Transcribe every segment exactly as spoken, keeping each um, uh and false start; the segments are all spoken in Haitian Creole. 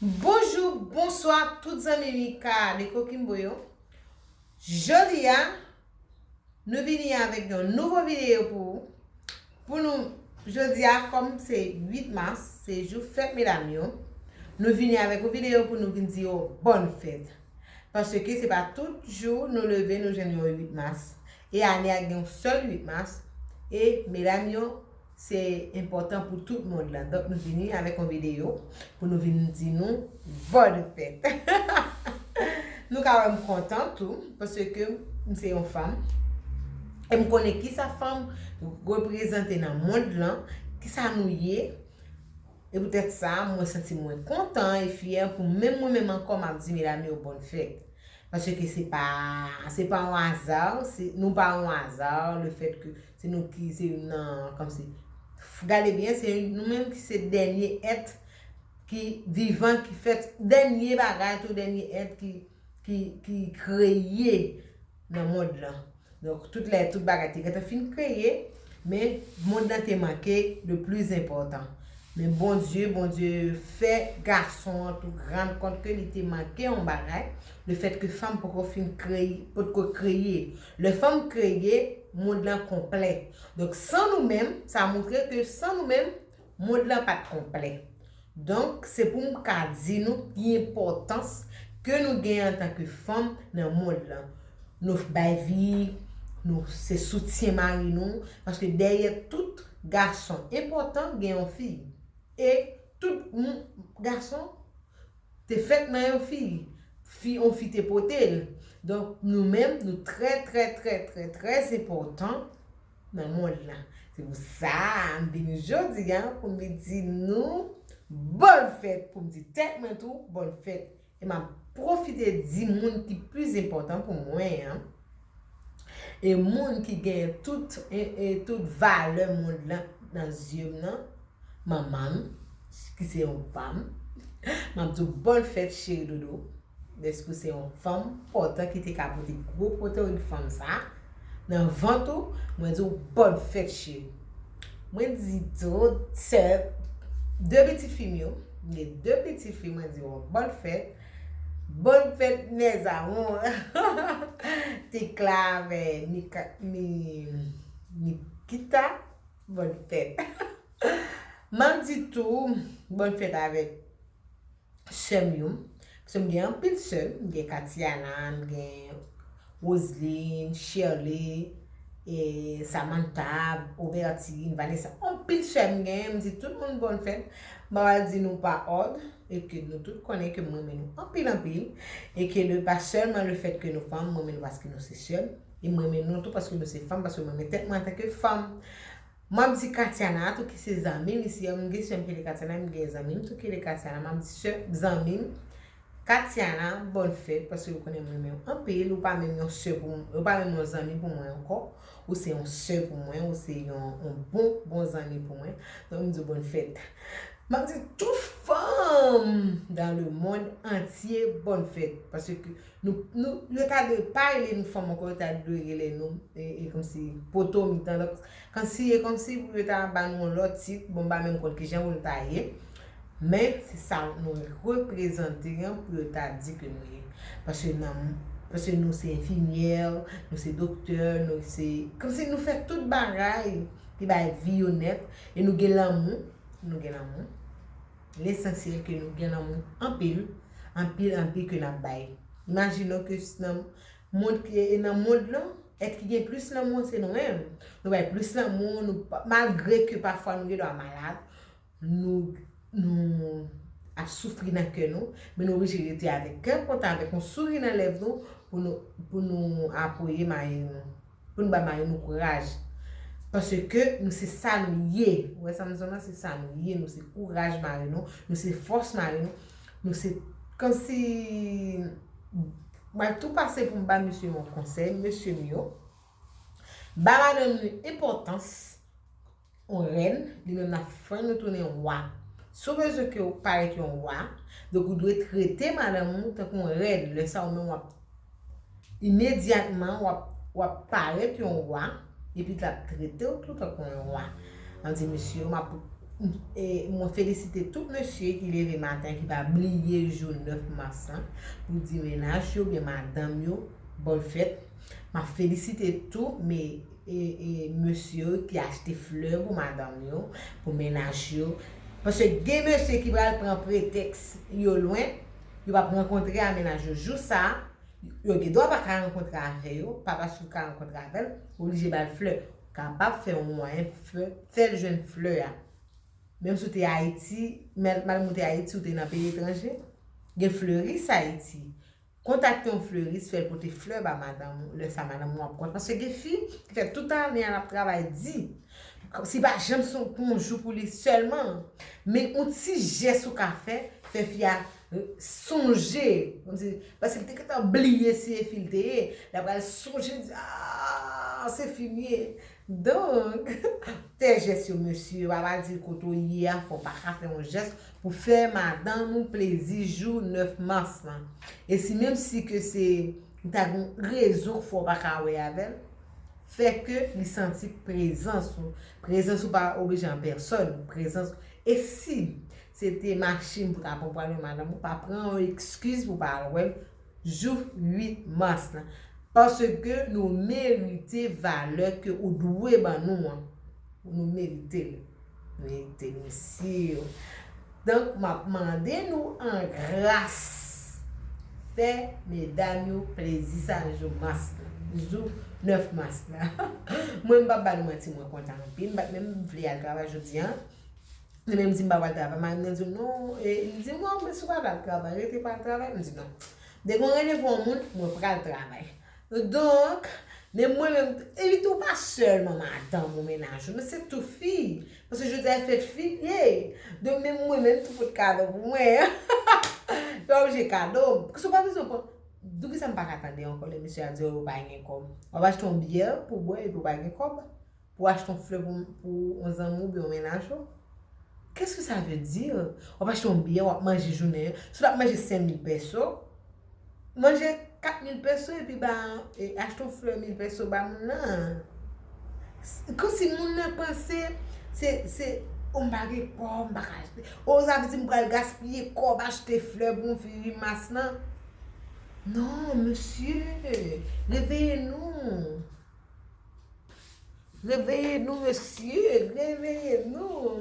Bonjou, bonswa tout zanmi Mika de Coquimbo yo. Jodi a, nou vini avèk yon nouvo videyo pou ou. Pou nou, jodi a, kòm se uit mas, se jou fèt medam yo, nou vini avèk yon videyo pou nou vin di yo bòn fèt. Paske se pa tout jou nou leve, nou jwenn yon uit mas. E ane a gen yon sèl uit mas. E medam yo, se enpòtan pou tout mond lan. Donk, nou vini avèk yon videyo pou nou vin di nou bòn fèt. Nou ka wè m kontan tou, paske m se yon fanm. E m konnen kisa fanm reprezante nan mond lan, kisa nou ye. E poutèt sa, mwen santi mwen kontan e fyè pou menm mwen menm ankò, m ap di medam yo bòn fèt. Paske se pa, se pa yon aza, se, nou pa yon aza, le fèt ke se nou ki, se nan, kòmsi, f-, gade byen, se nou menm ki se dènye èt ki vivan, ki fèt, dènye bagay, tou dènye èt ki, ki, ki kreye nan mond lan. Donk, tout lè, tout bagay te gentan fin kreye, men mond lan te manke le plis enpòtan. Men Bondye, Bondye fè gason an tou rann kont ke li te manke yon bagay, le fèt ke fanm poko fin kreye, potko kreye. Lè fanm kreye, mond lan konplè. Donk, san nou menm, sa montre ke san nou menm, mond lan pa t konplè. Donk, se pou m ka di nou ki enpòtans ke nou gen antanke fanm nan mond lan. Nou bay vi, nou se soutyen mari nou, paske dèyè tout gason enpòtan gen yon fi. E tout moun, gason te fèt nan yon fi. Fi, yon fi te pote l. Donk, nou menm, nou trè, trè, trè, trè, trè enpòtan nan mond lan. Se pou sa, m vini jodi a pou m di nou bòn fèt, pou m di tèt mwen tou bòn fèt. E m ap pwofite di moun ki plis enpòtan pou mwen an. E moun ki genyen tout, e, e tout valè mond lan nan zye m nan, manman m, ki se yon fanm. M ap di w bòn fèt, cheri doudou. Dèske w se yon fanm pòtan ki te ka pote gwo potorik fanm sa nan vant ou, mwen di w bòn fèt, cheri. Mwen di tou, sè, de pitit fi m yo, m gen de pitit fi, mwen di w bòn fèt. Bòn fèt, mes amours. Tekla avè Nika-, Mi-, Nikita, bòn fèt. M ap di tou, bòn fèt avèk sè m yo. Paske m gen anpil sè, m gen Katiana, m gen Roseline, Shirley, e Samantha, Obertine, Vanessa. Anpil sè m gen, m di tout moun bòn fèt. M pa pral di nou pa òd, e ke nou tout konnen ke m renmen nou anpil, anpil. E ke le, pa sèlman le fèt ke nou fanm, m renmen nou paske nou se sè m. E m renmen nou tou paske nou se fanm, paske m renmen tèt mwen antanke fanm. M ap di Katiana tou ki se zanmi m isi a, m gen sè m ki rele Katiana, m gen zanmi m tou ki rele Katiana, m ap di sè, zanmi m, Katiana, bòn fèt, paske ou konnen m renmen w anpil, ou pa menm yon sè pou m, ou pa menm yon zanmi pou mwen ankò, ou se yon sè pou mwen, ou se yon, yon bon, bon zanmi pou mwen. Donk, m di w bòn fèt. M ap di tout fanm dans le monde entier bòn fèt, paske nou, nou, yo ta dwe pa rele nou fanm ankò, yo ta dwe rele nou, e, e kòmsi poto mitan. Donk, kòmsi, e kòmsi pou yo ta ba nou yon lòt tit, bon, m pa menm konn kijan pou nou ta ye. Men, se sa nou reprezante an pou yo ta di ke nou ye. Paske nan, paske nou se enfimyè, nou se doktè, nou se, kòmsi nou fè tout bagay ki bay vi yo nèt, e nou gen lanmou, nou gen lanmou. Lesansyèl ke nou gen lanmou anpil, anpil, anpil ke n ap bay. Imajine w ke s-, nan mond ki, e nan mond lan, èt ki gen plis lanmou se nou menm. Nou bay plis lanmou, nou pa, malgre ke pafwa nou gen dwa malad, nou, nou ap soufri nan kè nou, men nou oblije rete avèk kè kontan, avèk yon souri nan lèv nou, pou nou, pou nou apoye mari nou. Pou nou bay mari nou kouraj. Paske nou se sa nou ye. Ou wè sa m di w lan, se sa nou ye. Nou se kouraj mari nou. Nou se fòs mari nou. Nou se, kòmsi, m ap tou pase pou m ba mesye yon konsèy, mesye m yo. Ba madanm nou enpòtans yon rèn, li menm l ap fè nou tounen wa. Si w bezwen ke w parèt yon wa, donk ou dwe trete madanm ou tankou yon rèn. Lè sa ou menm w ap imedyatman w ap, w ap parèt yon wa, epi l ap trete w tou tankou yon wa. An di, mesye, m ap E mwen felisite tout mesye ki leve maten, ki pa bliye jou nèf mas lan pou di mennaj yo oubyen madanm yo bòn fèt. M ap felisite tou, men e, e mesye yo ki achte flè pou madanm yo, pou mennaj yo. Paske gen mesye ki pral pran pretèks yo lwen, yo p ap rankontre a mennaj yo jou sa a, yo gen dwa pa ka rankontre avè yo, pa paske ou ka rankontre avè l, ou oblije ba l flè. Ou kapab fè yon mwayen pou fè, fè l jwenn flè a. Menm si w te Ayiti, men, menm ou te Ayiti, ou te nan peyi etranje, gen fleris Ayiti. Kontakte yon fleris, fè l pote flè ba madanm ou, lè sa madanm ou ap kontan. Paske gen fi ki fè tout ane a l ap travay di. Si pa janm se pou yon jou pou li sèlman. Men yon ti jès ou ka fè, fè fi a sonje. Kòmsi, paske li te gentan bliye si e fi l te ye. L ap pral sonje, li di, ah, se fi m ye. Donk, fè jès yo, mesye, pa di kote w ye a, fò w pa ka fè yon jès pou fè madanm ou plezi jou nèf mas lan. E si menm si ke se, ou ta gen yon rezon k fè w pa ka wè avè l, fè ke li santi prezans ou. Prezans ou pa oblije an pèsòn, prezans. E si se te machin pou ta pran pou al wè madanm ou, pa pran yon ekskiz pou pa al wè l jou uit mas lan. Paske nou merite valè ke ou dwe ban nou an. Nou merite l. Nou merite l, mesye. Donk, m ap mande nou an gras, fè medam yo plezi sa jou mas lan, jou nèf mas lan. Mwen, m p ap ba nou manti, mwen kontan anpil. M pa t menm vle al travay jodi a. Li menm di m pa pral travay. Mari m nan di m, non, e, li di m, non, men si w pa pral travay, rete pa al travay. M di, non. Depi mwen randevou yon moun, mwen pral travay. Donk, men mwen menm, epi tou pa sèlman madanm ou mennaj ou, men se tou fi. Paske jodi a e fèt fi l ye. Donk, menm mwen menm tou pot kado pou mwen. Yo oblije kado m. Paske w pa bezwen pran. Poukisa m pa ka tande ankò lè mesye a di yo pa gen kòb? W ap achte yon byè pou bwè epi w pa gen kòb? Pou achte yon flè pou, pou yon zanmi w oubyen yon mennaj ou? Qu'est-ce que ça veut dire? W ap achte yon byè, w ap manje jounen an. Si w t ap manje senk mil pèso, manje kat mil pèso epi ba, e, achte yon flè mil pèso ba moun nan. Kòmsi moun nan panse se, se, o, m pa gen kòb, m pa ka achte. O, sa vle di m pral gaspiye kòb achte flè pou yon fi uit mas lan. Non, mesye, reveye nou. Reveye nou, mesye, reveye nou.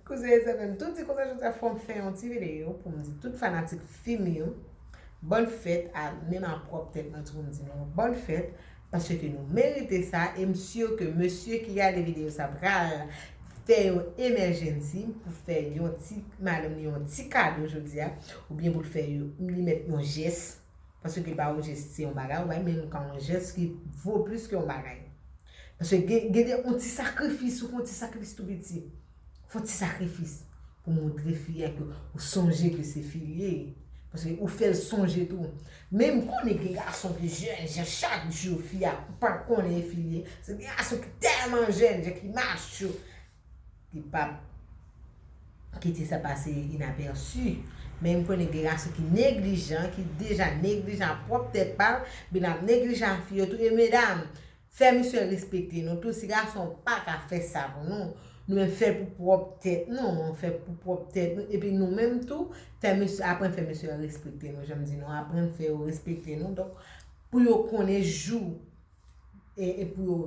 Kouzen e sè m, m tou di konsa, jodi a fò m fè yon ti videyo pou m di tout fanatik fi m yo, bòn fèt a, menm a pwòp tèt mwen tou, m di nou bòn fèt, paske nou merite sa, e m si ke mesye ki gade videyo sa pral fè yon emergency pou fè yon ti, madanm li yon ti kado jodi a, oubyen pou l fè yo, li mèt yon jès. Paske pa yon jès se yon bagay, ou bay, men yon ka yon jès ki vo plis ke yon bagay. Paske gen, gen de, yon ti sakrifis, ou fè yon ti sakrifis tou piti. Fè yon ti sakrifis pou montre fi a ke ou sonje ke se fi l ye. Paske ou fè l sonje tou. Men m konnen gen gason ki jèn, jan chak jou fi a pa konnen e fi l ye. Se gen gason ki tèlman jèn, jan ki macho. Li p ap kite sa pase inapèsi. Men m konnen gen gason ki neglijan, ki deja neglijan a pwòp tèt pa l, men l ap neglijan a fi yo tou. E medam, fè mesye respekte nou tou. Si gason pa ka fè sa pou nou, nou menm fè l pou pwòp tèt nou, fè l pou pwòp tèt nou. Epi nou menm tou, fè mesye, aprann fè mesye yo respekte nou. Jan m di nou, aprann fè yo respekte nou. Donk, pou yo konnen jou e, e pou yo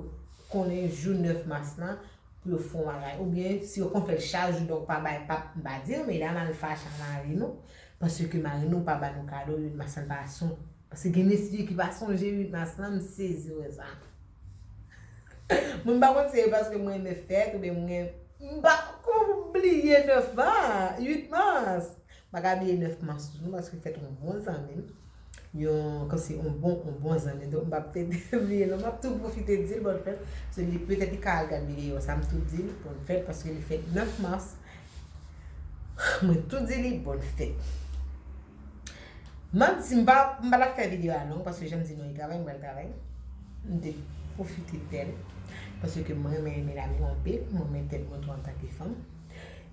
konnen jou nèf mas lan, pou yo fè yon bagay. Oubyen, si yo konn fè l chak jou, donk pa bay, pa, m pa di nou, medam, al fache ak mari nou, paske mari nou pa ba nou kado uit mas lan, pa son. Paske gen mesye ki pa sonje uit mas lan, m sezi wè sa. Mwen, m pa konn si se paske mwen renmen fèt, oubyen mwen, m pa, kòman pou m bliye nèf mas, uit mas? M pa ka bliye nèf mas tou non, paske fèt yon bon zanmi m. Yon, kòmsi yon bon, yon bon zanmi. Donk, m p ap te bliye non. M ap tou pwofite di l bòn fèt. Se li, petèt li ka al gad videyo sa, m tou di l bòn fèt, paske li fèt nèf mas. Mwen tou di li bòn fèt. M ap di, m pa, m pa t ap fè videyo a long, paske jan m di nou, li travay, m pral travay. M te pwofite fè l. Paske mwen renmen medam yo anpil, mwen renmen tèt mwen tou antanke fanm.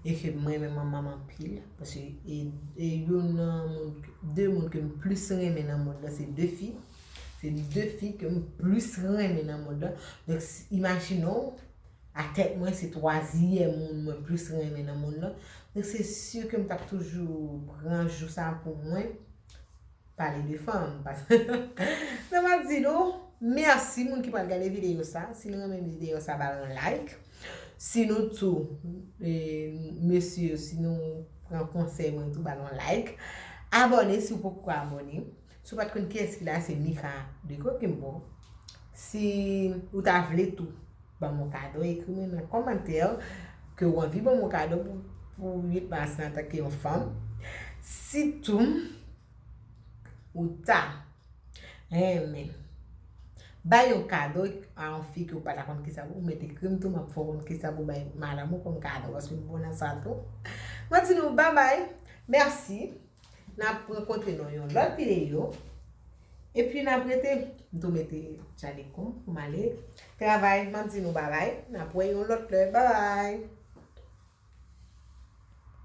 E ke mwen renmen manman m anpil. Paske e, e youn nan moun, de moun ke m plis renmen nan mond lan, se de fi. Se de fi ke m plis renmen nan mond lan. Donk, si, imajine w, a tèt mwen, se twazyèm moun mwen plis renmen nan mond lan. Donk se si ke m t ap toujou pran jou sa pou mwen, pale de fanm. Nan m ap di nou mèsi, moun ki pral gade videyo sa. Si nou renmen videyo sa, ba l yon like. Si nou tou, e, mesye, si nou pran konsèy mwen tou, ba l yon like. Abòne si w poko abòne. Si w pa t konn kiyès ki la, se Mika de Coquimbo. Si ou ta vle tou ban m yon kado, ekri mwen nan kòmantè ke w anvi ban m yon kado pou, pou uit mas lan antanke yon fanm. Si tou ou ta renmen bay yon kado a yon fi ke w pa ta konn kisa pou, ou mete ekri m tou, m ap fè w konn kisa pou bay madanm ou kòm kado, paske m bon nan sa tou. Mwen di nou babay, mèsi. N ap rankontre nan yon lòt videyo. Epi n ap rete, m tou mete tchalikou m pou m ale travay. M ap di nou babay, n ap wè yon lòt lè. Babay.